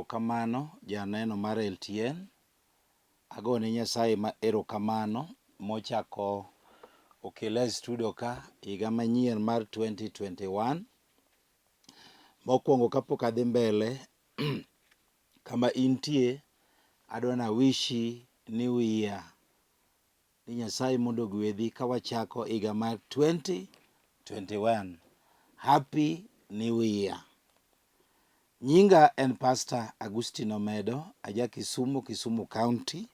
Erokamano janeno mar LTN. Agone Nyasaye ma erokamano mochako okela e studio ka higa manyien mar 2021. Mokwongo kapok adhi mbele, kama intie adwa ni awishi new year ni Nyasaye mondo ogwedhi ka wachako higa mar 2021. Happy New Year. Nyinga en Pastor Agustino Omedo, aja Kisumu, Kisumu County.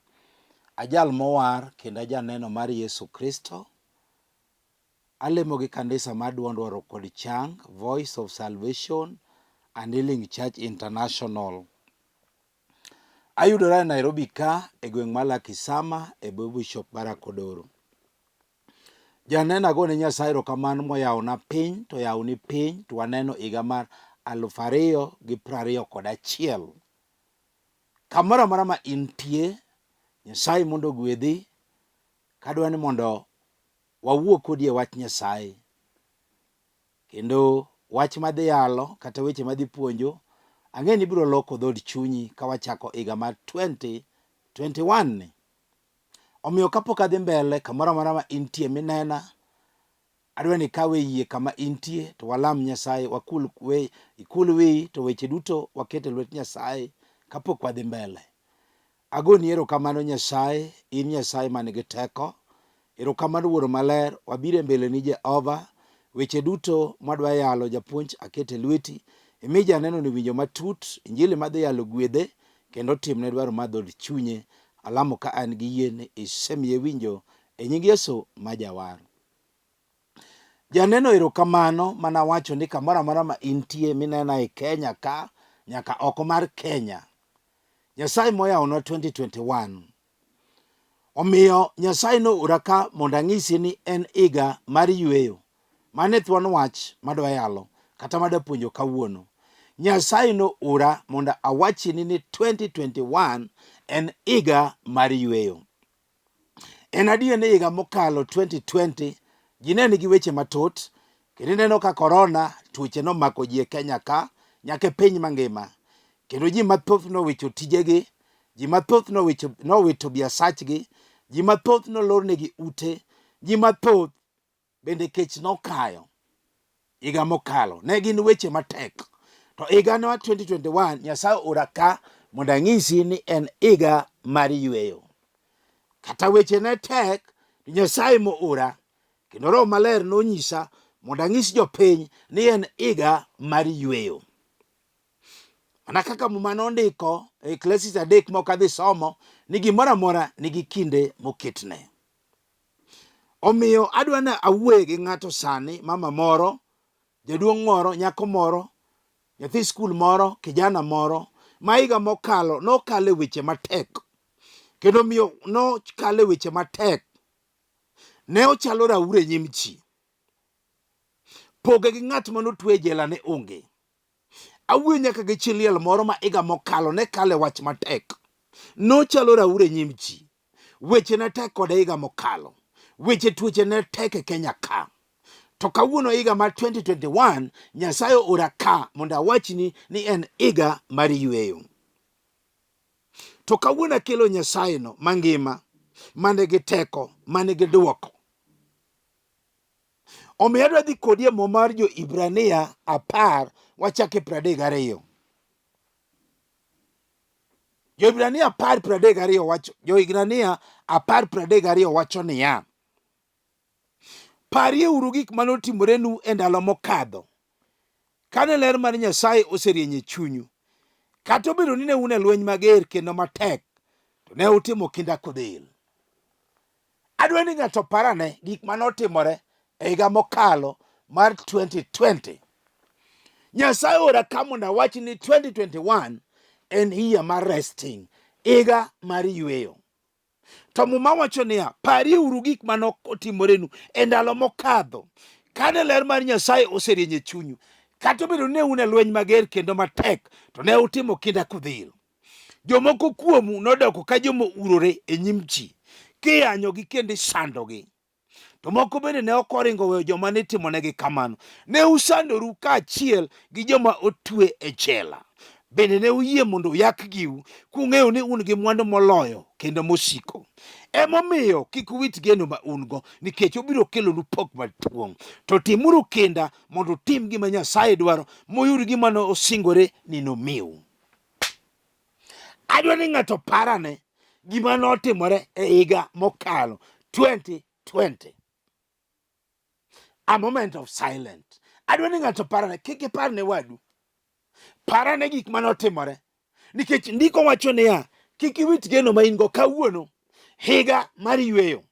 Ajal mowar kendo ajaneno mar Yesu Kristo. Alemo gi kanisa mar Duond Warruok kod Chang, Voice of Salvation and Healing Church International. Ayudora e Nairobi ka e gweng' mar Lakisama e bwo Bishop Barack Odoro. Janeno agone Nyasaye erokamano moyawona piny to oyawoni piny to waneno higa mar 2021. Kamoro amora ma intie, Nyasaye mondo ogwedhi. Kadwa ni mondo wawuo kodi e wach Nyasaye. Kendo wach madhi yalo kata weche madhi puonjo, ang'e ni ibiro loko dhood chunyi ka wachako higa mar 2021 ni. Omiyo kapok adhi mbele, kamoro amora ma intie minena, adwa ni ikawe yie kama intie to walam Nyasaye, wakul we, ikul wiyi to weche duto waket e lwet Nyasaye kapok wadhi mbele. Agoni erokamano Nyasaye, in Nyasaye man gi teko. Erokamano Wuoro Maler, wabiro e mbeleni Jehova. Weche duto mwadwa yalo japuonj aketo e lweti. Imi janeno ni winjo matut, injili madhi yalo gwedhe kendo timne dwaro mar dhood chunye. Alamo ka an gi yie ni isemiye winjo e nying Yesu ma Jawar. Janeno erokamano mana wacho ni kamoro amora ma intie minena e Kenya ka nyaka oko mar Kenya. Nyasaye moyawonwa 2021. Omiyo Nyasaye noora ka mondo ang'isi ni en higa mar yueyo. Mano e thuon wach madwa yalo kata madwa puonjo kawuono. Nyasaye noora mondo awachni ni 2021 en higa mar yueyo. En adier ni higa mokalo 2020 ji ne nigi weche mathoth kendo ineno ka korona tuoche nomako ji e Kenya ka nyaka e piny mangima. Kendo ji mathoth nowicho tijegi, ji mathoth nowicho nowito biasachgi, ji mathoth nolornegi ute, ji mathoth bende kech nokayo higa mokalo. Ne gin weche matek. To higa mar 2021 Nyasaye ora ka mondo anyisi ni en higa mar yueyo. Kata weche ne tek, to Nyasaye moora kendo Roho Maler nonyisa mondo anyis jopiny ni en higa mar yueyo. Mana kaka Muma nondiko e Ecclesiastes 3 ma ok adhi somo ni gimoro amora nigi kinde moketne. Omiyo adwa ni awuoye gi ng'ato sani, mama moro, jaduong' moro, nyako moro, nyathi skul moro, kijana moro ma higa mokalo nokalo e weche matek. Kendo miyo nokalo e weche matek. Ne ochalo raura e nyim ji. Poge gi ng'at mane otwe e jela ne onge. Awuoyo nyaka gi chi liel moro ma higa mokalo ne kalo e wach matek. Nochalo raura e nyim ji. Weche ne tek kode higa mokalo. Weche tuoche ne tek e Kenya ka. To kawuono higa mar 2021, Nyasaye oora ka mondo awachni ni en higa mar yueyo. To kawuono akelo Nyasaye no mangima, manigi teko, manigi dwoko. Omiyo adwa dhi kodi e Muma mar Jo-Hibrania 10 wachak e 32. Jo-Hibrania 10:32 wacho Jo-Hibrania 10:32 wacho niya, Parieuru gik mane otimorenu e ndalo mokadho, kane ler mar Nyasaye oserieny e chunyu. Kata obedo ni ne un e lweny mager kendo matek, to ne utimo kinda kudhil. Adwa ni ng'ato oparane gik mane otimore e higa mokalo mar 2020. Nyasaye ora ka mondo awach ni 2021 en higa mar resting, higa mar yueyo. To Muma wacho niya, parieuru gik mane otimorenu e ndalo mokadho, kane ler mar Nyasaye oserieny e chunyu. Kata obedo ni ne un e lweny mager kendo matek, to ne utimo kinda kudhil. Jomoko kuomu nodoko ka joma ourore e nyim ji, kiyanyogi kendo isandogi. To moko bende ne ok oringo weyo joma nitimonegi kamano. Ne usandoru kaachiel gi joma otwe e jela. Bende ne uyie mondo uyak giu, kung'eyo ni un gi mwandu moloyo kendo mosiko. Emomiyo kik uwit geno ma un-go, nikech obiro kelonu pok maduong'. To timuru kinda mondo utim gima Nyasaye dwaro, muyud gima nosingore ni nomiu. Adwa ni ng'ato parane gima notimore e higa mokalo 2020. A moment of silence. Adwa ni ng'ato parane, kik ipar ne wadu. Parane gik mane otimore. Nikech ndiko wacho niya, kik iwit geno ma in go kawuono, higa mar yueyo.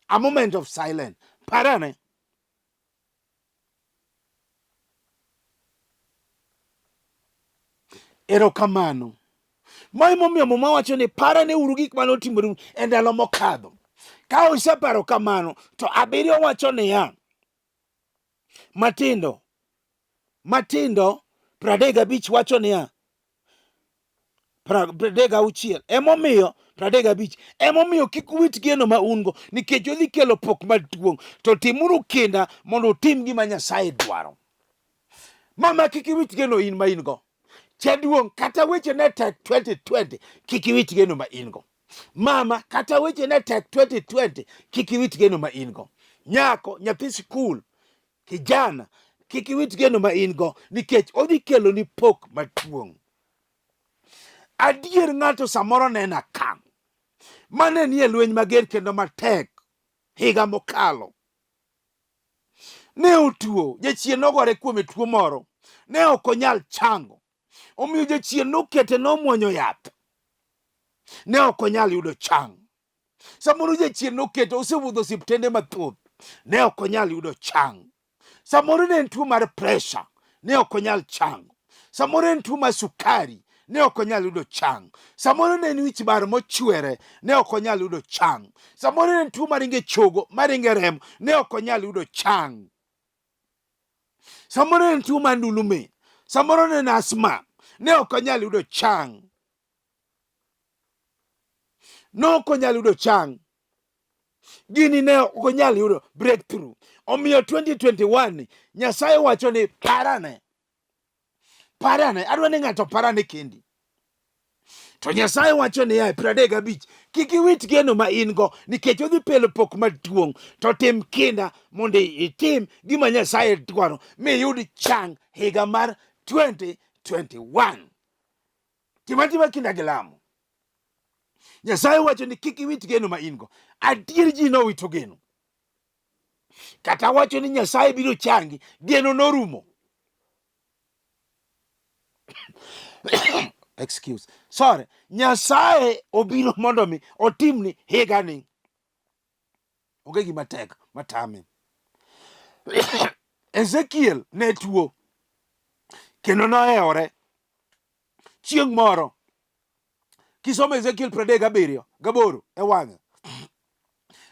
A moment of silence. Parane. Erokamano. Ma emomiyo Muma wacho ni parane uru gik mane otimoreu e ndalo mokadho. Ka useparo kamano, to abiriyo wacho niya, matindo matindo 35 wacho niya, 36 emomiyo 35 emomiyo kik uwit geno ma un go nikech odhi kelo pok maduong' to timuru kinda mondo utim gima Nyasaye dwaro. Mama kik iwit geno in ma in go. Jaduong' kata weche ne tek 2020 kik iwit geno ma in go. Mama kata weche ne tek 2020 kik iwit geno ma in go. Nyako nyathi sikul kijana kik iwit geno ma in go nikech odhi keloni pok maduong'. Adier ng'ato samoro nena ka mane nie lweny mager kendo matek higa mokalo. Ne otuo, jachien nogore kuome tuo moro, ne ok onyal chango. Omiyo jachien nokete nomwonyo yath, ne ok onyal yudo chang. Samoro jachien noketo osewuotho osiptende mathoth, ne ok onyal yudo chang. Samoro ne en tuo mar pressure, ne ok onyal chango. Samoro en tuo mar sukari, ne ok onyal yudo chang. Samoro ne en wich bar mochwere, ne ok onyal yudo chang. Samoro ne en tuo maringo e chogo, maringo e remo, ne ok onyal yudo chang. Samoro ne en tuo mar ndulume, samoro ne en asma, ne ok onyal yudo chang. Ne ok onyal yudo chang. Gini ne ok onyal yudo breakthrough. Omiyo 2021 ni Nyasaye wacho ni parane. Parane, adwa ni ng'ato parane kendi. To Nyasaye wacho niya e 35, kik iwit geno ma in go nikech odhi pelo pok maduong', to tim kinda mondo itim gima Nyasaye dwaro miyud chang higa mar 2021. Tim atima kinda gi lamo. Nyasaye wacho ni kik iwit geno ma in go. Adier ji nowito geno. Kata wacho ni Nyasaye biro changi, geno norumo. Excuse. Sorry. Nyasaye obiro mondo mi otimni higani. Onge gima tek matame. Ezekiel ne tuo kendo nohewore. Chieng' moro kisomo Ezekiel 37 gaboro e wang'e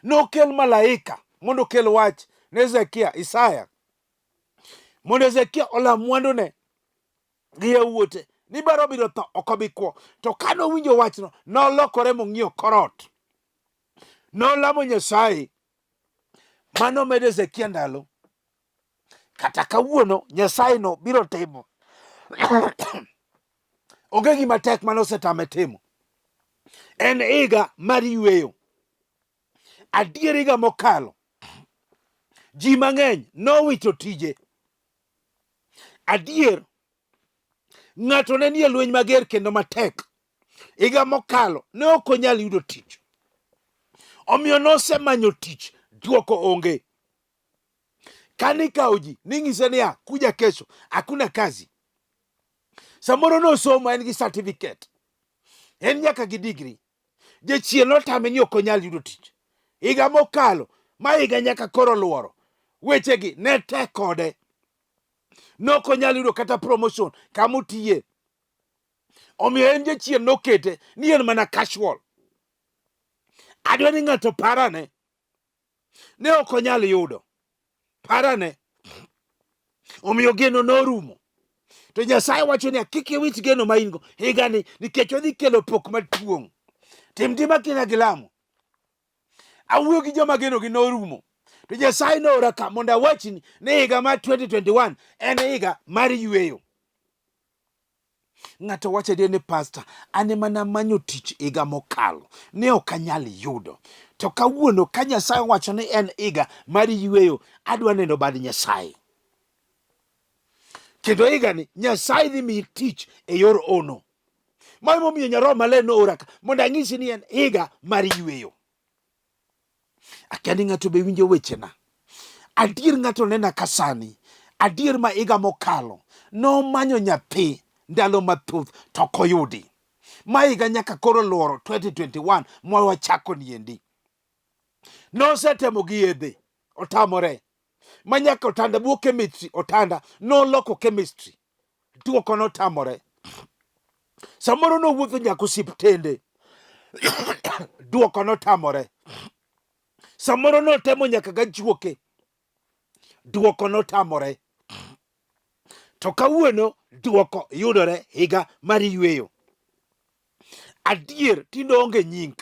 nokel malaika mondo okel wach ne Hezekia Isaya mondo Hezekia olam mwandune gi yawuote ni baro biro tho ok obi kwo. To ka nowinjo wachno nolokore mong'iyo korot, nolamo Nyasaye mano medo Hezekia ndalo. Kata kawuono Nyasaye no biro timo. Onge gima tek mane osetame timo. En higa mar yueyo. Adier higa mokalo ji mang'eny nowito tije. Adier ng'ato ne nie lweny mager kendo matek. Higa mokalo ne ok onyal yudo tich. Omiyo nosemanyo tich, duoko onge. Kane ikawo ji ning'ise niya, kuja kesho hakuna kazi. Samoro nosomo en gi certificate, en nyaka gi degree. Jachien notame ni ok onyal yudo tich. Higa mokalo ma higa nyaka koro luoro, wechegi ne tek kode. Nok onyal yudo kata promotion kama otiye. Omiyo en jachien nokete ni en mana casual. Adwa ni ng'ato parane. Ne ok onyal yudo. Parane. Omiyo geno norumo. To Nyasaye wacho niya, kik iwit geno ma in go higani nikech odhi kelo pok maduong'. Tim tima kina gi lamo. Awuoyo gi joma genogi norumo. To Nyasaye noora ka mondo awachni ni higa mar 2021 en higa mar yueyo. Ng'ato wacho adier ni pasta, an ema namanyo tich higa mokalo, ne ok anyal yudo. To kawuono ka Nyasaye owacho ni en higa mar yueyo, adwa neno bad Nyasaye. Kendo higani Nyasaye dhi miyi tich e yor ono. Ma emomiyo Nyaroho Maler noora ka mondo anyisi ni en higa mar yueyo. Akia ni ng'ato be winjo wechena. Adier ng'ato nena ka sani. Adier ma higa mokalo nomanyo nyathi ndalo mathoth to ok oyudi. Ma higa nyaka koro luoro 2021 mwawachako niendi. Nosetemo gi yedhe otamore. Ma nyaka otanda buo chemistry otanda noloko chemistry duoko notamore. Samoro nowuotho nyaka osiptende duoko notamore. Samoro notemo nyaka gajuoke duoko notamore. To kawuono duoko yudore higa mar yueyo. Adier tinde onge nying.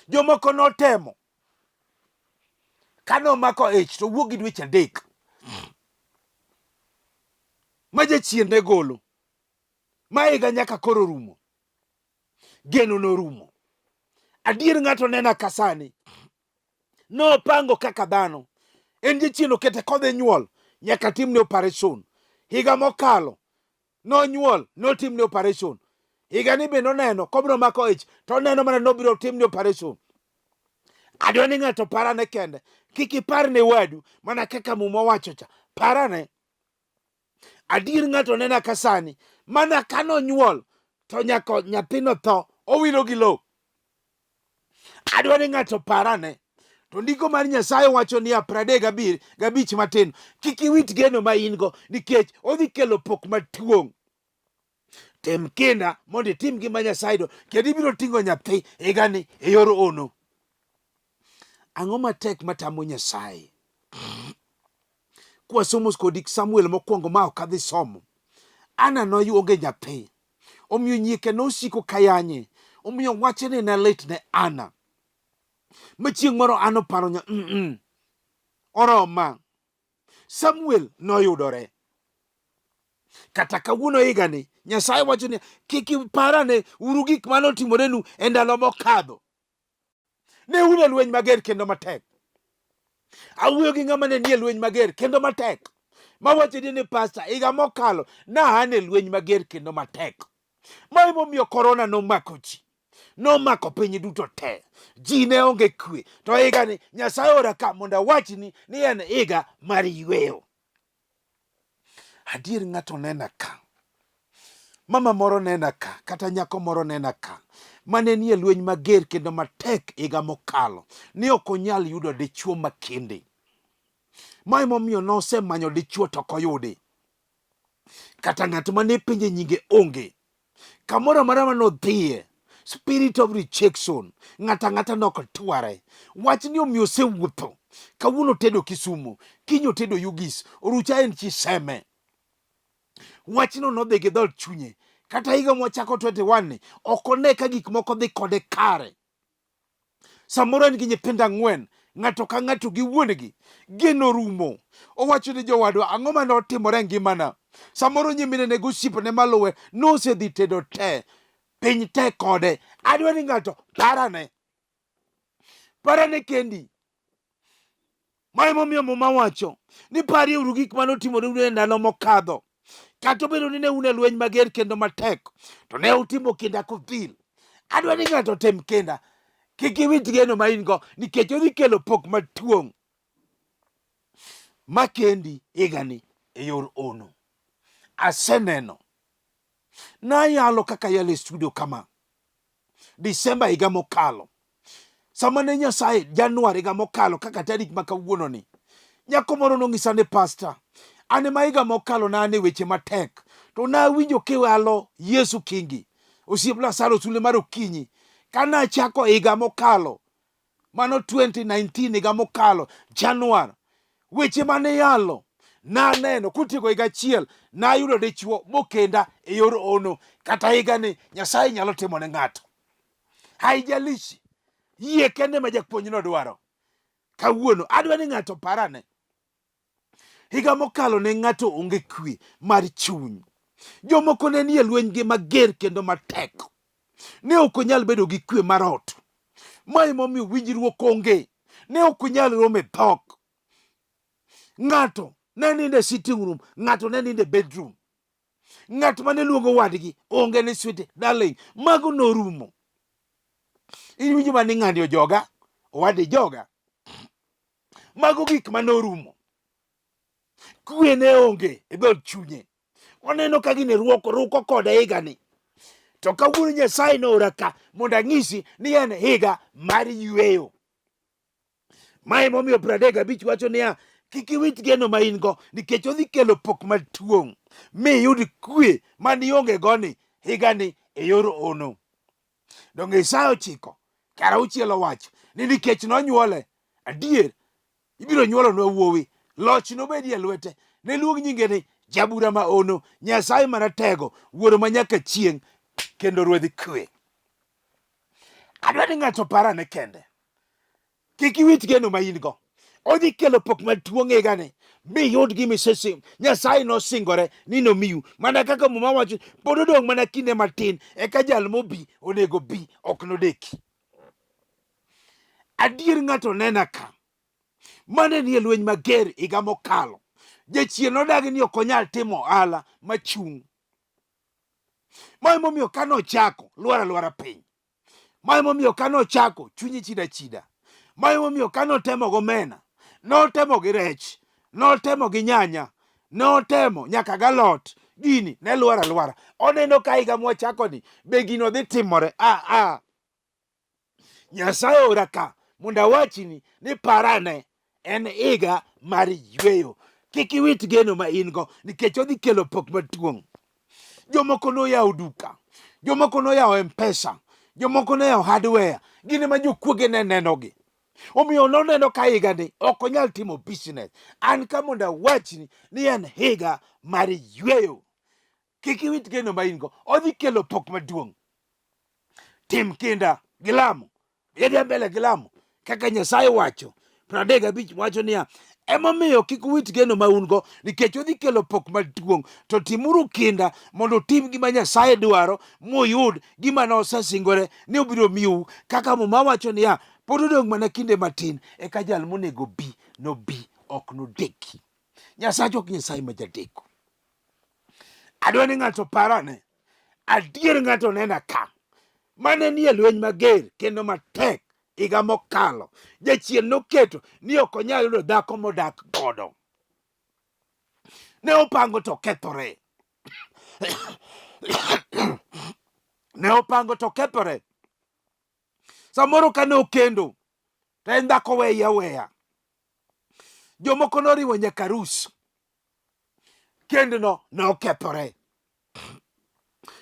Jomoko notemo ka nomako ich to wuok gi dweche 3 ma jachien ne golo ma higa nyaka koro rumo geno norumo. Adier ng'ato nena ka sani nopango kaka dhano en jachien okete kodhi nyuol nyaka timne operation higa mokalo nonyuol notimne operation higa ni be noneno kobiro mako ich to oneno mana nobiro timne operation adwa ni ng'ato parane kende kik ipar ne wadu mana kaka muma wacho cha parane adier ng'ato nena ka sani mana ka nonyuol to nyaka nyathino tho owilo gi lowo adwa ni ng'ato parane to ndiko mar nyasaye wacho niya 35 matin kik iwit geno ma in go nikech odhi kelo pok matuong' tim kinda mondo itim gima nyasaye dwaro kendo ibiro ting'o nyathi higani e yor ono ang'o matek matamo nyasaye kwasomo kodi samuel mokwongo ma ok adhi somo ana noyuonge nyathi Omiyo nyieke nosiko ka yanye. Omiyo wachni ne lit ne Ana. Ma chieng' moro Ana oparo nya mm -mm. Oroma. Samuel noyudore. Kata kawuono higani, Nyasaye wacho ni kik iparane uru gik mane otimorenu e ndalo mokadho. Ne un e lweny mager kendo matek. Awuoyo gi ng'ama ne nie lweny mager kendo matek. Mawacho ni pasta higa mokalo na an e lweny mager kendo matek. Ma emomiyo korona nomako ji. Nomako piny duto te. Ji ne onge kwe. To higani Nyasaye ora ka mondo awachni ni en higa mar yweyo. Adier ng'ato nena ka. Mama moro nena ka, kata nyako moro nena ka, mane nie lweny mager kendo matek higa mokalo, ni ok onyal yudo dichwo makende. Ma emomiyo nosemanyo dichwo to ok oyudi. Kata ng'at mane penje nyinge onge. Kamoro amora mane odhiye, spirit of rejection, ng'ato ang'ata ne ok tware. Wachni omiyo osewuotho. Kawuono otedo Kisumu, kiny otedo Yugis, orucha en Chiseme. Wachno nodhi gi dhood chunye. Kata higa mwachako 21 ni, ok one ka gik moko dhi kode kare. Samoro en gi nyithindo ang'wen, ng'ato ka ng'ato gi wuon-gi. Geno rumo. Owacho ni jowadwa, ang'o mane otimore e ngimana? Samoro nyiminene gi osiepene maluwe nosedhi tedo te. Piny tek kode. Adwa ni ng'ato parane. Parane kendi. Ma emomiyo Muma wacho ni parieuru gik mane otimorenu e ndalo mokadho. Kata obedo ni ne un e lweny mager kendo matek, to ne utimo kinda kudhil. Adwa ni ng'ato otim kinda. Kik iwit geno ma in go nikech odhi kelo pok matuong' ma kendi higani e yor ono. Aseneno. Nayalo kaka yalo e studio kama. Disemba higa mokalo. Sama ne Nyasaye Januari higa mokalo kaka tarik ma kawuono ni. Nyako moro nong'isa ni pasta, an ema higa mokalo na an e weche matek. To nawinjo kiwalo Yesu Kingi, osiep Lazaro sule mar okinyi. Ka nachako higa mokalo, mano 2019 higa mokalo Januar, weche mane yalo naneno kotieko higa achiel nayudo dichwo mokenda e yor ono. Kata higani Nyasaye nyalo timo ne ng'ato. Haijalishi, yie kende ma japuonjno dwaro. Kawuono adwa ni ng'ato parane. Higa mokalo ne ng'ato onge kwe mar chuny. Jomoko ne nie lweny gi mager kendo matek. Ne ok onyal bedo gi kwe mar ot. Ma emomiyo winjruok onge. Ne ok onyal romo e dhok. Ng'ato ne nindo e sitting room, ng'ato ne nindo e bedroom. Ng'at mane luongo wadgi onge ni sweet darling. Mago norumo. Iwinjo mana ni ng'ani ojoga, owadi joga. Mago gik ma norumo. Kwe ne onge e dhood chunye. Oneno ka gini ruoko ruko kode higani. To kawuono Nyasaye noora ka mondo ang'isi ni en higa mar yueyo. Ma emomiyo 35 wacho niya, kik iwit geno ma in go nikech odhi kelo pok matuong' mi iyud kwe ma nionge go ni higani e yor ono. Donge Isaya 9 kar 6 owacho ni nikech nonyuole adier ibiro nyuolonwa wuowi, loch nobedi e lwete, ne luong nyinge ni Jabura ma ono, Nyasaye Maratego, Wuoro ma nyaka chieng', kendo Ruodh kwe. Adwa ni ng'ato parane kende. Kik iwit geno ma in go. Odhi kelo pok maduong' higani miyud gima isesingo. Nyasaye nosingore ni nomiu. Mana kaka Muma wacho, pod odong' mana kinde matin eka jal mobi onego bi, ok nodeki. Adier ng'ato nena ka. Mane nie lweny mager higa mokalo. Jachien nodagi ni ok onyal timo ohala machung'. Ma emomiyo ka nochako lwar alwara piny. Ma emomiyo ka nochako chunye chida chida. Ma emomiyo ka notemo gomena, notemo gi rech, notemo gi nyanya, notemo nyaka galot, gini ne lwar alwara. Oneno ka higa mwachako ni be gino dhi timore. Ah, ah. Nyasaye ora ka mondo awachni ni parane en higa mar yweyo. Kik iwit geno ma in go nikech odhi kelo pok maduong'. Jomoko noyawo duka, jomoko noyawo M-Pesa, jomoko noyawo hardware, gin ema jokuoge ne nenogi. Omiyo noneno ka higani ok onyal timo business. An ka mondo awachni ni en higa mar yweyo. Kik iwit geno ma in go, odhi kelo pok maduong'. Tim kinda gi lamo, dhi mbele gi lamo kaka Nyasaye wacho. 35 wacho niya, emomiyo kik uwit geno ma un go nikech odhi kelo pok maduong'. To timuru kinda mondo utim gima Nyasaye dwaro muyud gima nosesingore ni obiro miyou. Kaka Muma wacho niya, pod odong' mana kinde matin eka jal monego bi nobi, ok nodeki. Nyasacha ok Nyasaye ma jadeko. Adwa ni ng'ato parane. Adier ng'ato nena ka. Mane nie lweny mager kendo matek higa mokalo. Jachien noketo ni ok onyal yudo dhako modak godo. Ne opango to kethore. Ne opango to kethore. Samoro kane okendo to en dhako weyi aweya. Jomoko noriwo nyaka arus. Kendno ne okethore.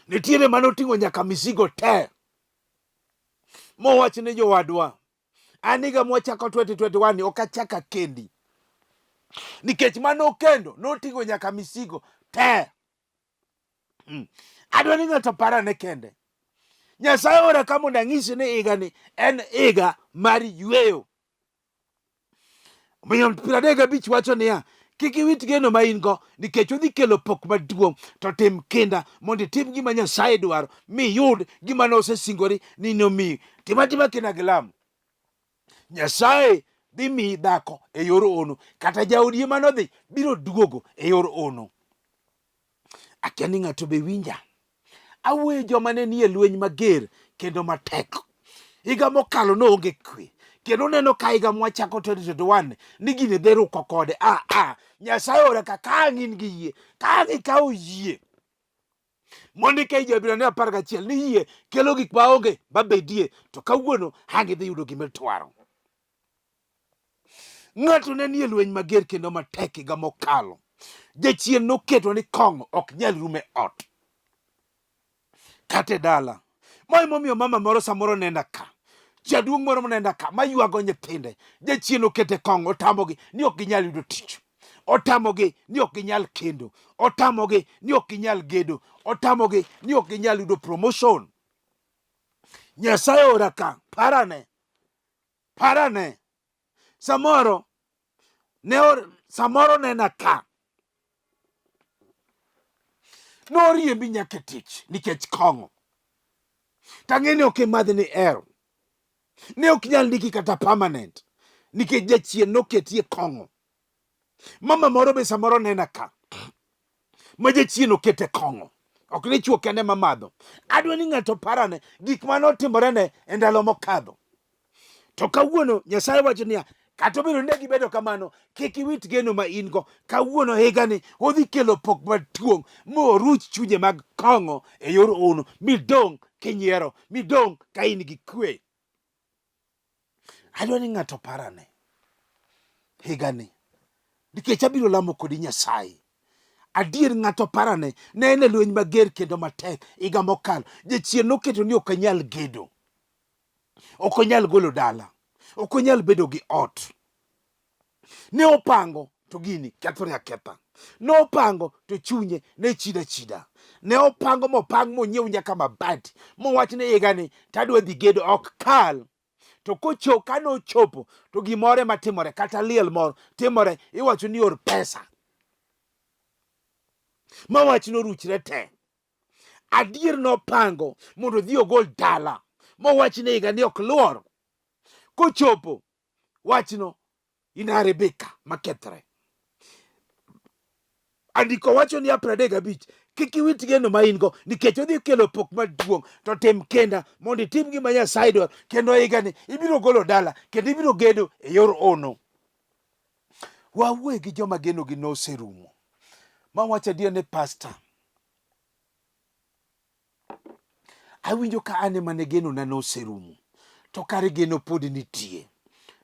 Nitiere mane oting'o nyaka mizigo te. Mowach ni jowadwa, an higa mwachako 2021 ni ok achak akendi. Nikech mane okendo noting'o nyaka mizigo te. Adwa ni ng'ato parane kende. Nyasaye ora ka mondo ang'isi ni higani en higa mar yweyo. Omiyo 35 wacho niya, kik iwit geno ma in go nikech odhi kelo pok maduong', to tim kinda mondo itim gima Nyasaye dwaro miyud gima nosesingori ni nomiyi. Tim atima kinda gi lamo. Nyasaye dhi miyi dhako e yor ono, kata jaodi ema nodhi biro duogo e yor ono. Akia ni ng'ato be winja. Awuoyo joma ne nie lweny mager kendo matek. Higa mokalo noonge kwe. Kendo neno ka higa mwachako 2021 ni gini dhi ruko kode. Ah, ah, Nyasaye ora ka ka ang' in gi yie. Ka ang' ikawo yie. Mondik ei Jo-Hibrania 11 ni yie kelo gik maonge mabedie. To kawuono ang' idhi yudo gima idwaro. Ng'ato ne nie lweny mager kendo matek higa mokalo. Jachien noketo ni kong'o ok nyal rumo e ot kata e dala. Ma emomiyo mama moro samoro nenda ka, jaduong' moro nenda ka maywago nyithinde. Jachien okete kong'o otamogi ni ok ginyal yudo tich, otamogi ni ok ginyal kendo, otamogi ni ok ginyal gedo, otamogi ni ok ginyal yudo promotion. Nyasaye ora ka, parane Parane. Samoro ne or, samoro nena ka. Noriembi nyaka e tich nikech kong'o. Tang'e ni ok imadh ni ero. Ne ok nyal ndiki kata permanent nikech jachien noketie kong'o. Mama moro be samoro nena ka ma jachien okete kong'o. Ok ni chwo kende mamadho. Adwa ni ng'ato parane gik mane otimorene e ndalo mokadho. To kawuono Nyasaye wacho niya, kata obedo ni ne gibedo kamano, kik iwit geno ma in go. Kawuono higani odhi kelo pok maduong' moruch chunje mag kong'o e yor ono, midong' kinyiero, midong' ka in gi kwe. Adwa ni ng'ato parane higani nikech abiro lamo kodi Nyasaye. Adier ng'ato parane ne en e lweny mager kendo matek higa mokalo. Jachien noketo ni ok anyal gedo. Ok onyal golo dala. Ok onyal bedo gi ot. Ne opango to gini kethore aketha. Ne opango to chunye ne chida chida. Ne opango mopang monyiew nyaka mabati mowach ni higani tadwa dhi gedo ok kal. To kocho kane ochopo to gimoro ema timore kata liel moro timore iwacho ni or pesa. Ma wach noruchre te. Adier nopango mondo odhi ogol dala mowach ni higa ni ok luor. Kochopo wachno inaharibika makethre. Andiko wacho niya 35 kik iwit geno ma in go nikech odhi kelo pok maduong' to tim kinda mondo itim gima Nyasaye dwaro kendo higani ibiro golo dala kendo ibiro gedo e yor ono. Wawuoye gi joma genogi noserumo. Ma wacho adier ni pasta, awinjo ka an ema ne genona noserumo to kare geno pod nitie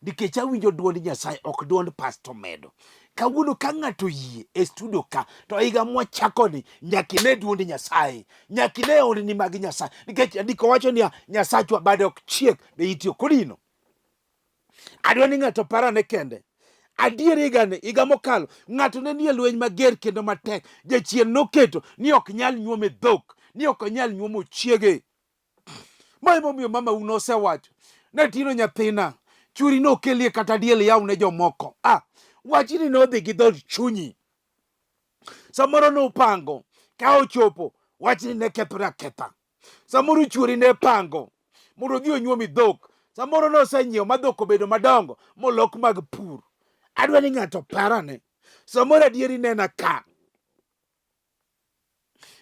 nikech awinjo duond Nyasaye ok duond pastor medo. Kawuono ka ng'ato yie e studio ka to higa mwachakoni nyaka ine duond Nyasaye, nyaka ine honni mag Nyasaye nikech andiko wacho niya Nyasachwa bade ok chiek be itiyo kodino. Adwa ni ng'ato parane kende. Adier higani, higa mokalo, ng'ato ne nie lweny mager kendo matek. Jachien noketo ni ok nyal nyuome dhok, ni ok onyal nyuomo chiege. Ma emomiyo mama u nosewacho, natino nyathina, churi nokelie kata diel yaw ne jomoko. Ah, wachni nodhi gi dhood chunyi. Samoro nopango, ka ochopo, wachni ne kethore aketha. Samoro chuori ne pango mondo odhi onyuomi dhok. Samoro nosenyiewo ma dhok obedo madongo molok mag pur. Adwa ni ng'ato parane. Samoro adieri nena ka.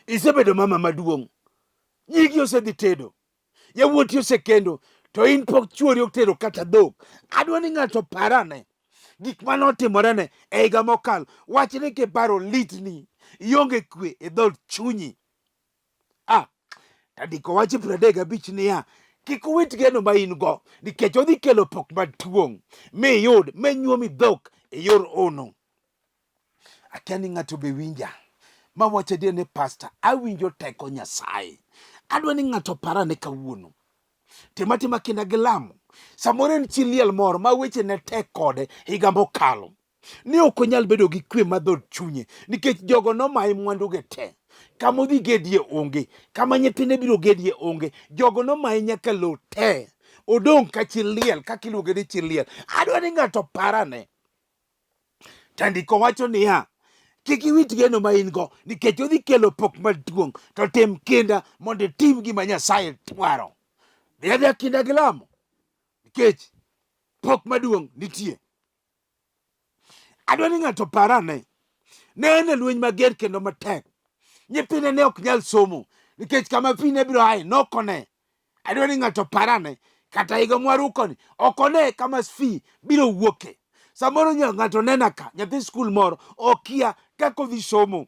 Isebedo mama maduong'. Nyigi osedhi tedo. Yawuoti osekendo to in pok chuori otero kata dhok. Adwa ni ng'ato parane gik mane otimorene e higa mokalo. Wach ni kiparo litni, ionge kwe e dhood chunyi. Ah, tandiko wach e 35 niya, kik uwit geno ma in go nikech odhi kelo pok maduong' miyud menyuomi dhok e yor ono. Akia ni ng'ato be winja ma wacho adier ni pasta awinjo teko Nyasaye. Adwa ni ng'ato parane kawuono. Tim atima kinda gi lamo. Samoro en chi liel moro ma weche ne tek kode higa mokalo. Ni ok onyal bedo gi kwe ma dhood chunye nikech jogo nomaye mwanduge te. Kama odhi gedie onge, kama nyithinde biro gedie onge. Jogo nomaye nyaka lowo te. Odong' ka chi liel, kaka iluonge ni chi liel. Adwa ni ng'ato parane. Tandiko wacho niya, kik iwit geno ma in go nikech odhi kelo pok maduong' to tim kinda mondo itim gima Nyasaye dwaro. Dhi adhiya kinda gi lamo nikech pok maduong' nitie. Adwa ni ng'ato parane. Ne en e lweny mager kendo matek. Nyithinde ne ok nyal somo nikech kama pi ne biro aye nokone. Adwa ni ng'ato parane kata higa mwarukoni ok one kama fee biro wuoke. Samoro ng'ato nena ka nyathi skul moro okia kaka odhi somo.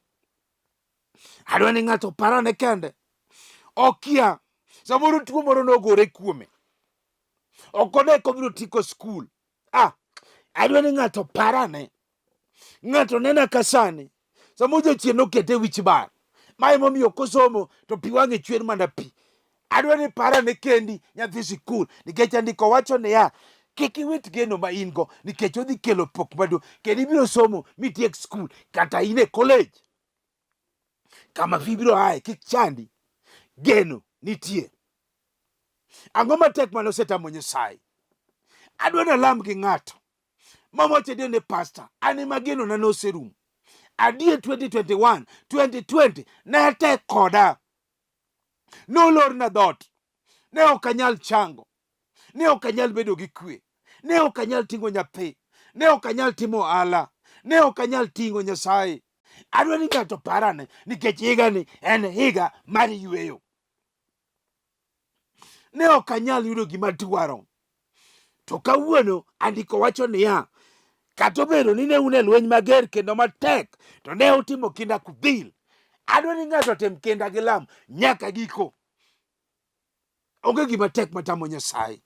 Adwa ni ng'ato parane kende. Okia samoro tuo moro nogore kuome. Ok one kobiro tieko skul. Ah, adwa ni ng'ato parane. Ng'ato nena ka sani. Samoro jachien okete wich bar. Ma emomiyo kosomo to pi wang'e chwer mana pi. Adwa ni parane kendi nyathi sikul nikech andiko wacho niya kik iwit geno ma in go nikech odhi kelo pok maduong' kendo ibiro somo mitiek skul kata in e college kama fi biro aye kik chandi geno nitie Ang'o matek mane osetamo Nyasaye? Adwa ni alam gi ng'ato ma wacho adier ni pasta, an ema genona noserumo. Adier 2021, 2020 ne tek koda. Nolorna dhoot. Ne ok anyal chango. Ne ok anyal bedo gi kwe. Ne ok anyal ting'o nyathi. Ne ok anyal timo ohala. Ne ok anyal ting'o Nyasaye. Adwa ni ng'ato parane nikech higani en higa mar yueyo. Ne ok anyal yudo gima dwaro. To kawuono andiko wacho niya, kata obedo ni ne un e lweny mager kendo matek, to ne utimo kinda kudhil. Adwa ni ng'ato otim kinda gi lam nyaka giko. Onge gima tek matamo Nyasaye.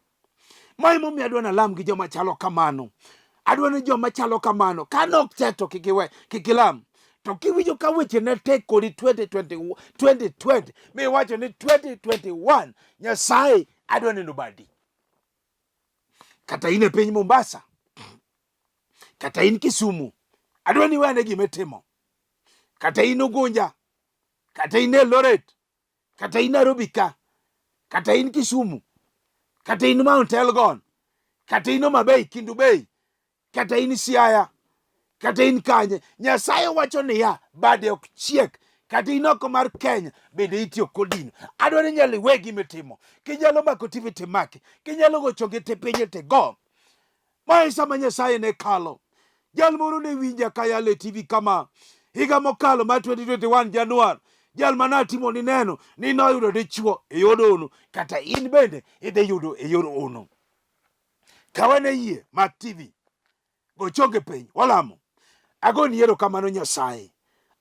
Ma emomiyo adwa nalam gi joma chalo kamano. Adwa ni joma chalo kamano, ka nok tek to kik iwe, kik ilam. To kiwinjo ka weche ne tek kodi 2020, 2020 miwacho ni 2021 Nyasaye adwa neno badi. Kata in e piny Mombasa, kata in Kisumu, adwa ni iwene gima itimo. Kata in Ugunja, kata in Eldoret, kata in Nairobi ka, kata in Kisumu, kata in Mount Elgon, kata in Homa Bay, Kendu Bay, kata in Siaya, kata in kanye. Nyasaye wacho niya, bade ok chiek. Kata in oko mar Kenya bende itiyo kodino. Adwa ni inyalo iwe gima itimo. Kinyalo mako TV timaki, kinyalo go chongi te piny tigo. Ma e sama Nyasaye ne kalo. Jal moro ne winja ka yalo e TV kama. Higa mokalo mar 2021 Januar, jal ma natimo ni neno ni noyudo dichwo e yor ono, kata in bende idhi yudo e yor ono. Kawane yie mak TV, go chonge piny, walamo. Agoni erokamano Nyasaye.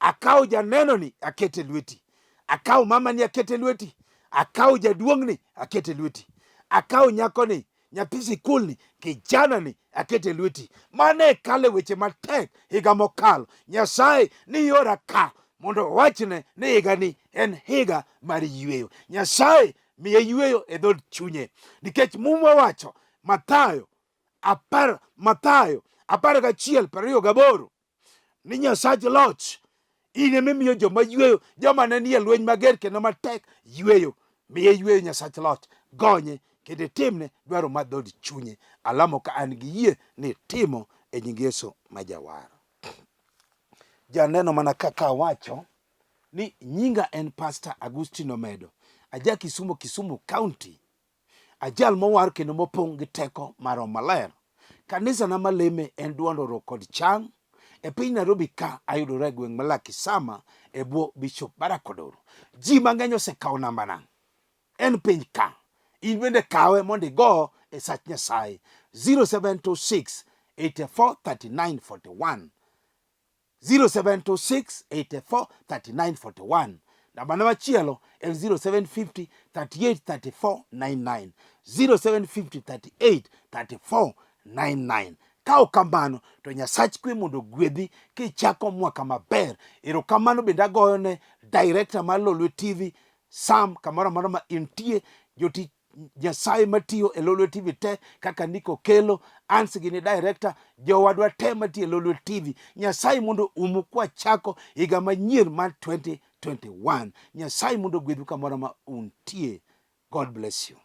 Akawo janenoni akete lweti. Akawo mamani akete lweti. Akawo jaduong'ni akete lweti. Akawo nyakoni, nyathi sikulni, kijanani akete lweti. Mane kale weche matek higa mokalo. Nyasaye ni yora ka mondo owachne ni higani en higa mar yueyo. Nyasaye miye yueyo e dhood chunye. Nikech Muma wacho Mathayo apar Mathayo 11:28 ni Nyasach loch in ema imiyo joma yueyo, joma ne nie lweny mager kendo matek yueyo. Miye yueyo Nyasach loch, gonye kendo itimne dwaro mar dhood chunye. Alamo ka an gi yie ni itimo e nying Yesu ma Jawar. Janeno mana kaka awacho ni nyinga en Pastor Agustino Omedo, aja Kisumo, Kisumu County. Ajal mowar kendo mopong' gi teko mar Roho Maler. Kanisa na maleme en duond oro kod chang. E piny Nairobi ka ayudora e gweng' ma Lakisama e bwo Bishop Barack Odoro. Ji mang'eny osekawo nambana. En piny ka. In bende kawe mondo igo e sach Nyasaye. 0726 84 39 41. 0726 84 39 41. Nambane machielo en 0750 38 34 99. 0750 38 34 99. Ka ok kamano to Nyasach kwe mondo ogwedhi kichako mwaka maber. Erokamano bende agoyo ne director mar Lolwe TV Sam kamoro amora ma intie, jotich Nyasaye matiyo e Lolwe TV te kaka Nico Kelo, Ans gini director, jowadwa te matiyo e Lolwe TV. Nyasaye mondo umu kwachako higa manyien mar 2021. Nyasaye mondo ogwedhu kamoro ma untie. God bless you.